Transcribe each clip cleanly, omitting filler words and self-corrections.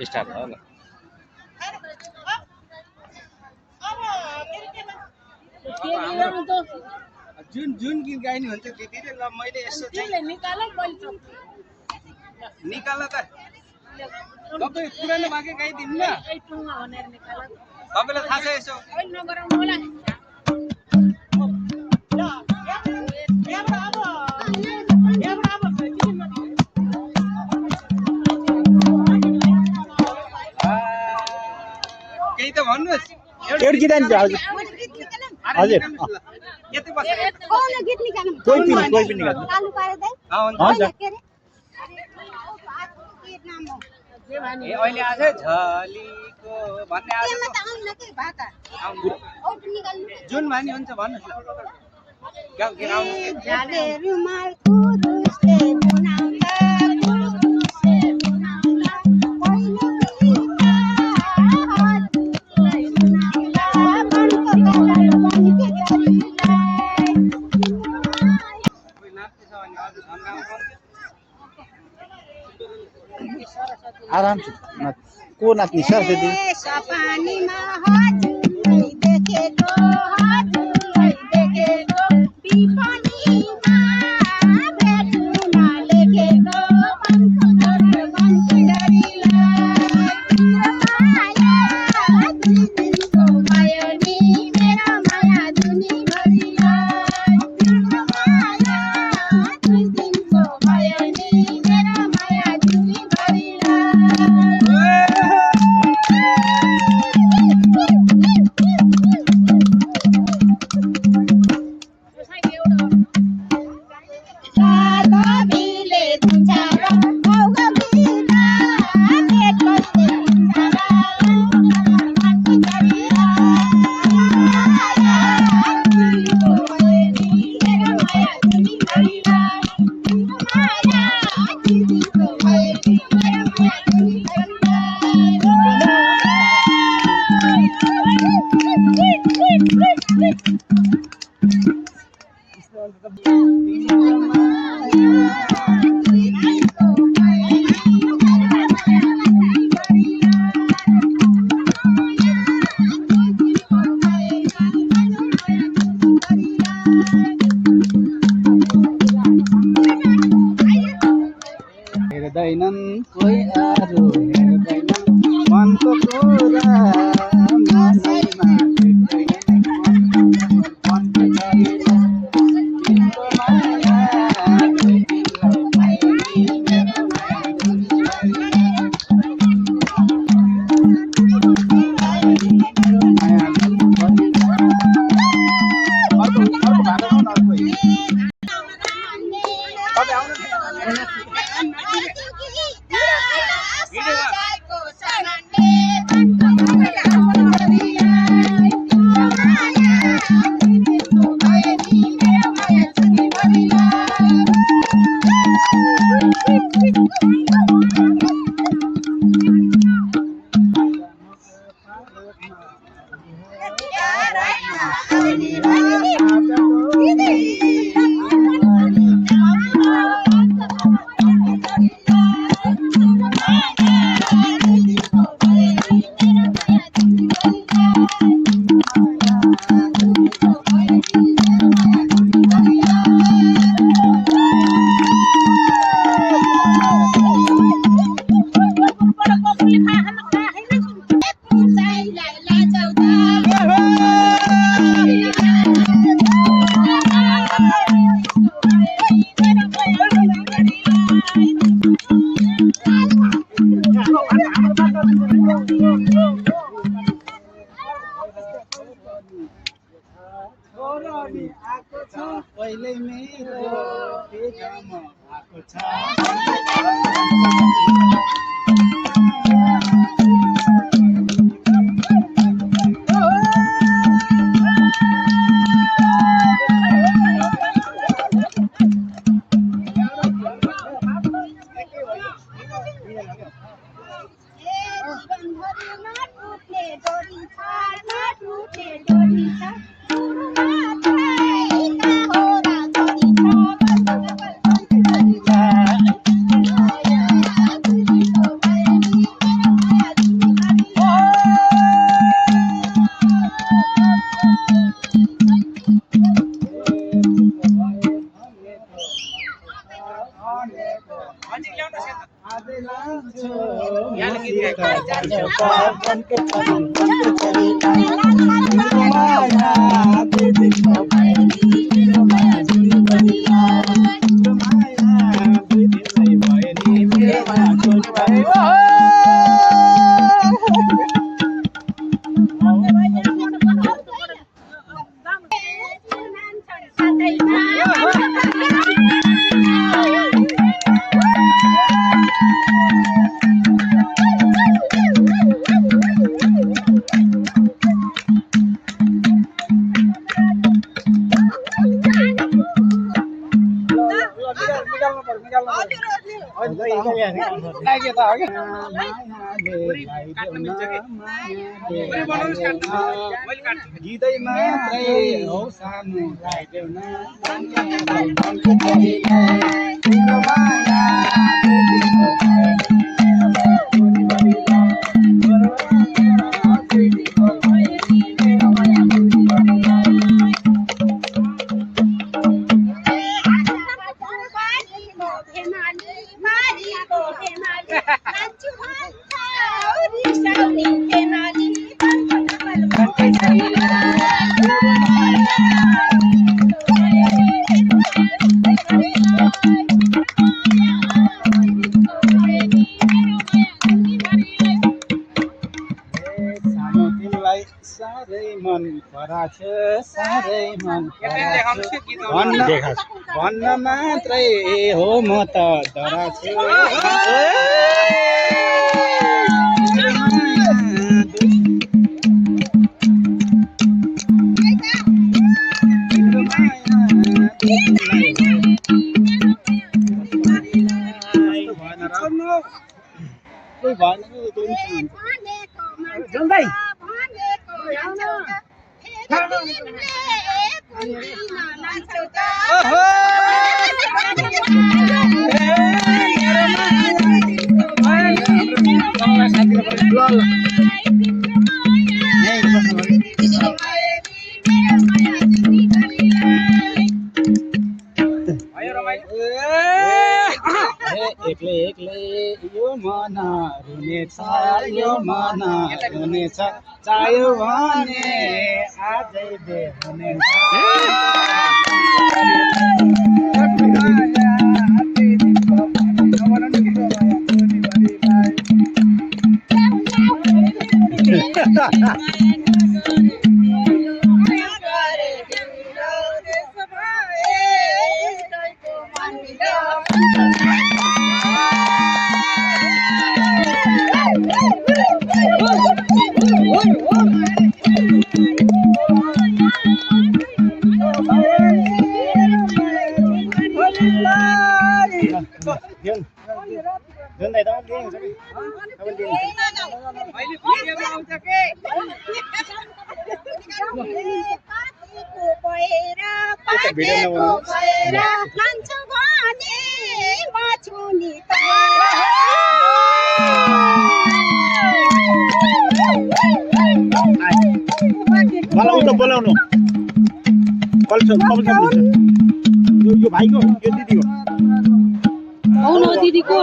start भयो ल जुन जुन गीत गाइने हुन्छ दिदीले ल मैले यसो निकाल त तपाईँ पुरानो भाकै गाइदिनु न तपाईँलाई थाहा छ यसो केही त भन्नुहोस् एउटा गीत आइन्छ हजुर हजुर यति बस्छ कोही पनि निकाल्नु हुन्छ अहिले आज झलीको भन्ने जुन भानी हुन्छ भन्नुहोस् आराम से को नाच्ने सरस्वती हेर्दैनन् कोही अरू हेर्दैनन् मनको कुरा मनैमा पहिले मेरो पेटमा आएको छ यहाँ गीत गाएको बनके चलीलाई मेरो माया दुई दिनको भएनी मेरो माया जुनी बनिलाई मेरो माया दुई दिनमै भएनी मेरो माया जुनी बनिलाई गीतै मात्रै हो सानो गाइदेऊ न मेरो माया साह्रै मन पराछ साह्रै मन भन्न मात्रै हो म त डराछु एक्लै एक्लै यो मन रुनेछ यो मन रुनेछ चाह्यो भने आजै दे हुनेछ बोलाउनु यो भाइको यो दिदीको आउनु दिदीको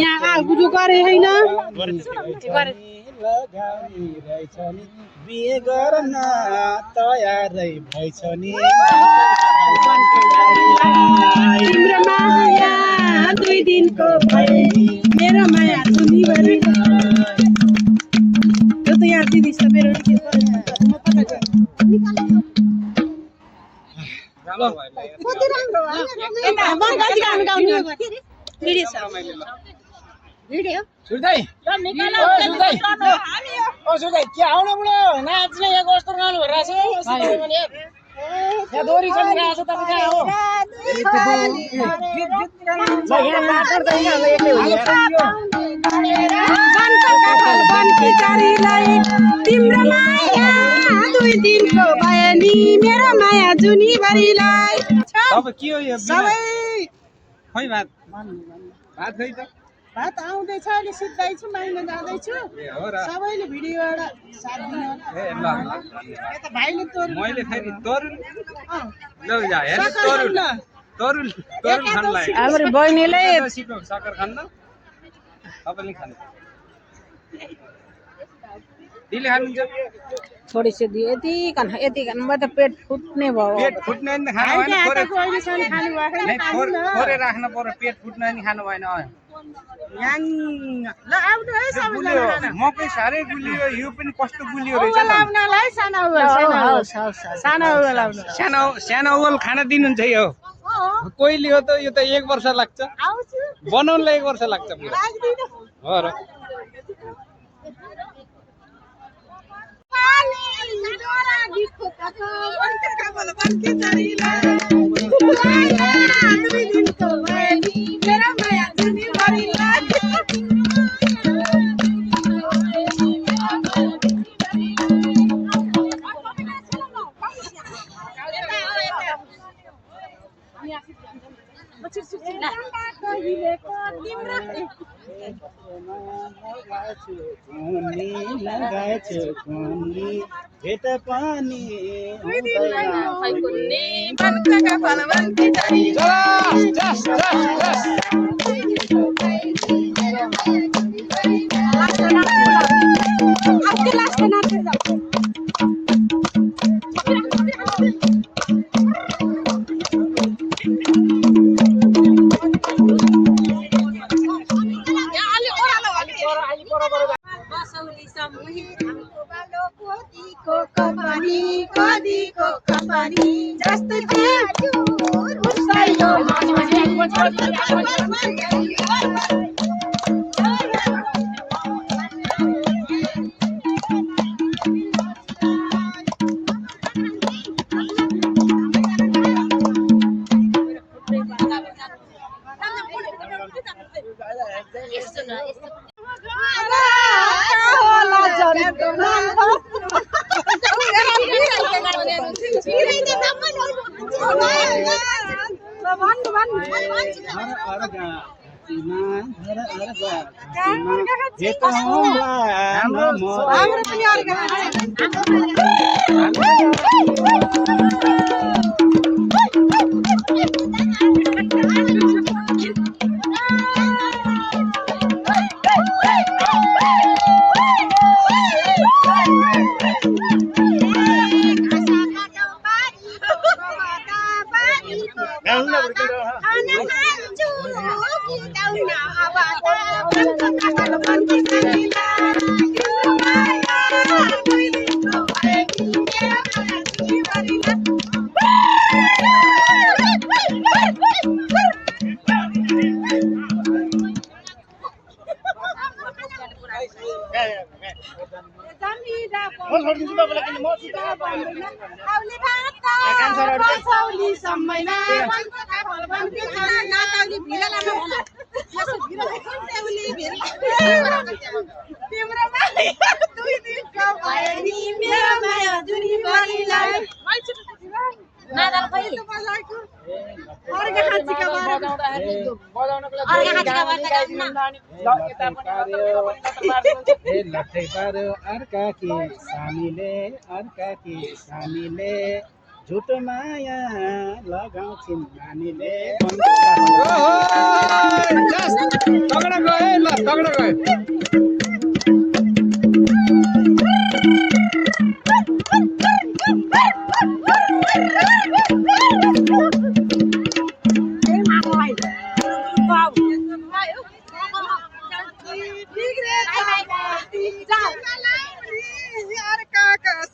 यहाँ बुझु गरे हैन लगानी रहेछ नि बिहे गर्न तयारै भएछ नि तिम्रो माया दुई दिनको भएनी मेरो माया जुनी बनिलाई यो त यहाँ दिदी छ मेरो भिडियो सुर्दै सुर्दै के आउनु बुढो नाच्ने यहाँ कस्तो गाउनु भइरहेछ यहाँ दोरी चलिरहेको छ तपाईँ कहाँ हो तिम्रो माया दुई दिनको भयो नि मेरो माया जुनी भरिलाई अब के हो यो सबै खै भात खै त भात आउँदैछ अहिले सिक्दैछु माग्न जाँदैछु सबैले भिडियोबाट साथ दिनु ए ल यता भाइले तोर्नु मैले फेरि तरुल ल जा हेर तरुल खानलाई हाम्रो बहिनीले सिक्नु सक्कर खान्न तपाईँले खानु दिले खानुहुन्छ थोड़ी से दिए यति कन म त पेट फुट्ने भयो पेट फुट्ने नि खानु भएन थोरै अहिलेसम्म खानु भएको नै थोरै राख्नु पर्यो पेट फुट्ने नि खानु भएन याङ ल आउनु है सबैजना खान मकै साह्रै गुलियो यो पनि कस्तो गुलियो रहेछ उवल आउनलाई सानो उवल सानो उवल आउनु सानो सानो उवल खाना दिनुहुन्छ यो कोइली हो त यो त 1 वर्ष लाग्छ आउँछु बनाउनलाई 1 वर्ष लाग्छ पुरा लाग्दिन हो र पानी डोरा गीतको कथा बनके कमल बनके चरीला दुई दिनको भएनी मेरो माया जुनी भरिला भेट पानी कदीको कपानी जस्तो हजुर उसैलो लट्ठै पार्यो अर्का कि सामीले झुटो माया लगाउँछिन् नानीले तगडा गयो ल तगडा गयो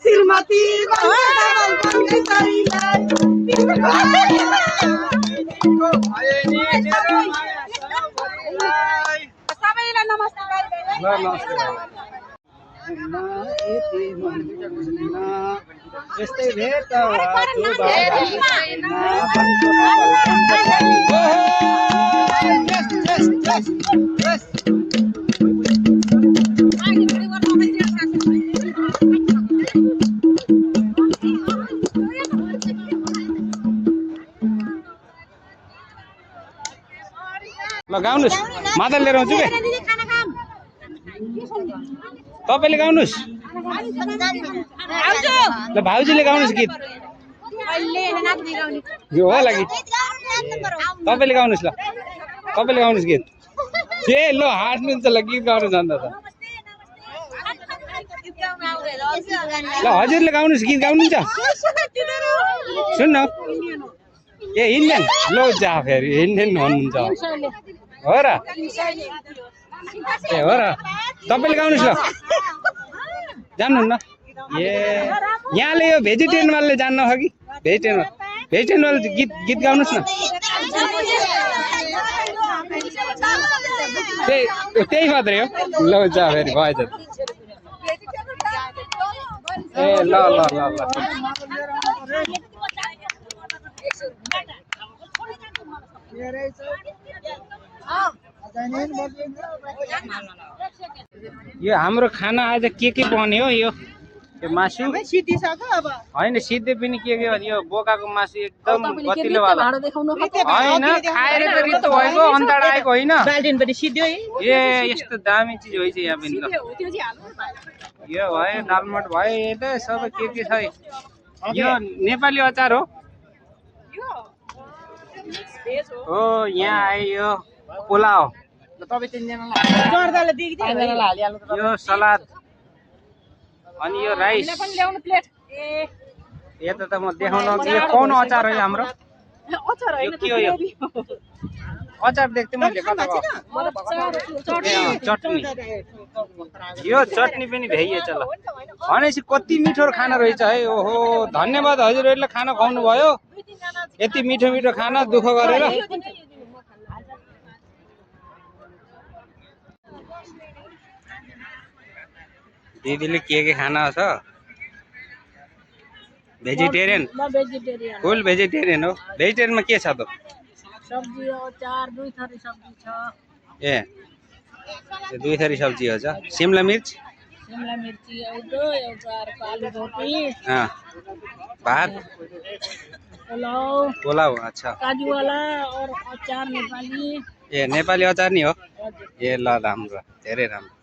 श्रीमती सबैलाई नमस्कार यस्तै भेट ल गाउनुस् मादल लिएर आउँछु के तपाईले गाउनुस् ल भाउजूले गाउनुस् गीत यो होला गीत तपाईले गाउनुस् ल तपाईले गाउनुस् गीत ए ल हाँस्नुहुन्छ ल गीत गाउनु जान्दा त ल हजुरले गाउनुहोस् गीत गाउनुहुन्छ सुन्न ए इन्डियन लो जा फेरि इन्डियन भन्नुहुन्छ हो र ए हो र तपाईँले गाउनुहोस् ल जान्नुहुन्न ए यहाँले यो भेजिटेरियनवालले जान्न हो कि भेजिटेरियनवाल गीत गीत गाउनुहोस् न त्यही मात्रै हो ल जा फेरि भएछ ए ल ल ल ल यो हाम्रो खाना आज के बन्यो यो मासु होइन सिधै पनि के यो बोकाको मासु एकदम गतिलो वाला होइन खाएर त रित्तो भएको अन्ताड आएको होइन ए यस्तो दामी चिज होइन यहाँ पनि ल यो भयो दालमोट भयो यो त सबै के छ यो नेपाली अचार हो यहाँ आयो पुलाव यो सलाद अनि यो राइस यता त म देखाउन यो कौन अचार हो हाम्रो यो के हो यो अचार देख्थेँ मैले कता चटनी यो चटनी पनि भ्याइएछ ल भनेपछि कति मिठो खाना रहेछ है ओहो धन्यवाद हजुरहरूले खाना खुवाउनु भयो यति मिठो मिठो खाना दुःख गरेर दिदीले के खाना छ भेजिटेरियन फुल भेजिटेरियन हो भेजिटेरियनमा के छ त सब्जी अचार दुई थरी सब्जी छ ए दुई थरी सब्जी हो छ शिमला मिर्च एउटा आलु रोटी भात पुलाव अच्छा काजू वाला और अचार नेपाली ए नेपाली अचार नि हो ए ल राम्रो धेरै राम्रो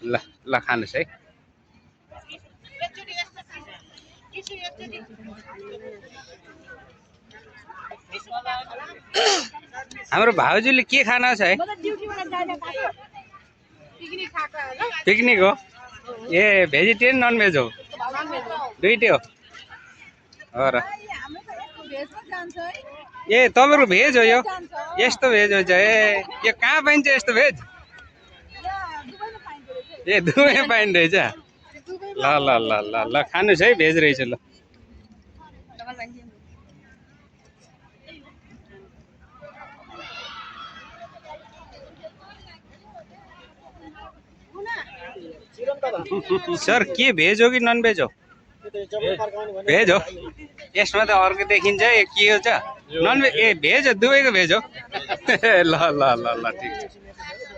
ल ल खानुहोस् है हाम्रो भाउजूले के खाना छ है पिकनिक हो ए भेजिटेरियन नन भेज हो दुईटै हो र ए तपाईँको भेज हो यो यस्तो भेज हो ए यो कहाँ पाइन्छ यस्तो भेज ए दुवै पाइन्छ रहेछ ल ल ल ल ल खानुहोस् है भेज रहेछ ल सर के भेज हो कि नन भेज हो भेज हो यसमा त अर्को देखिन्छ के हो छ नन भेज ए भेज हो दुवैको भेज हो ल ल ल ल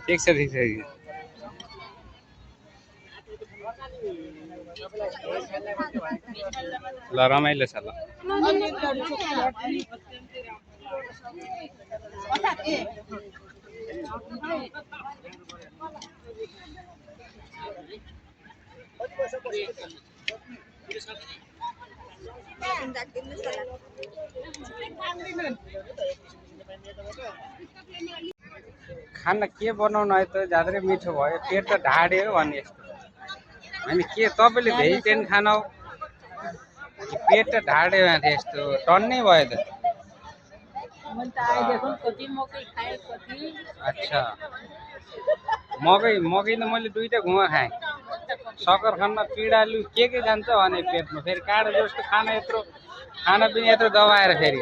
ठिक छ ठिक छ ल रमाइलो छ ल खाना के बनाउनु है त ज्यादै मिठो भयो पेट त ढाड्यो भने यस्तो होइन के तपाईँले भेजिटेरियन खाना हो पेट त ढाड्यो भने यस्तो टन्नै भयो त अच्छा मकै त मैले दुईटा घुवा खाएँ सकरखण्डमा पिँडालु के जान्छ भने पेटमा फेरि काँडो जस्तो खाना पनि यत्रो दबाएर फेरि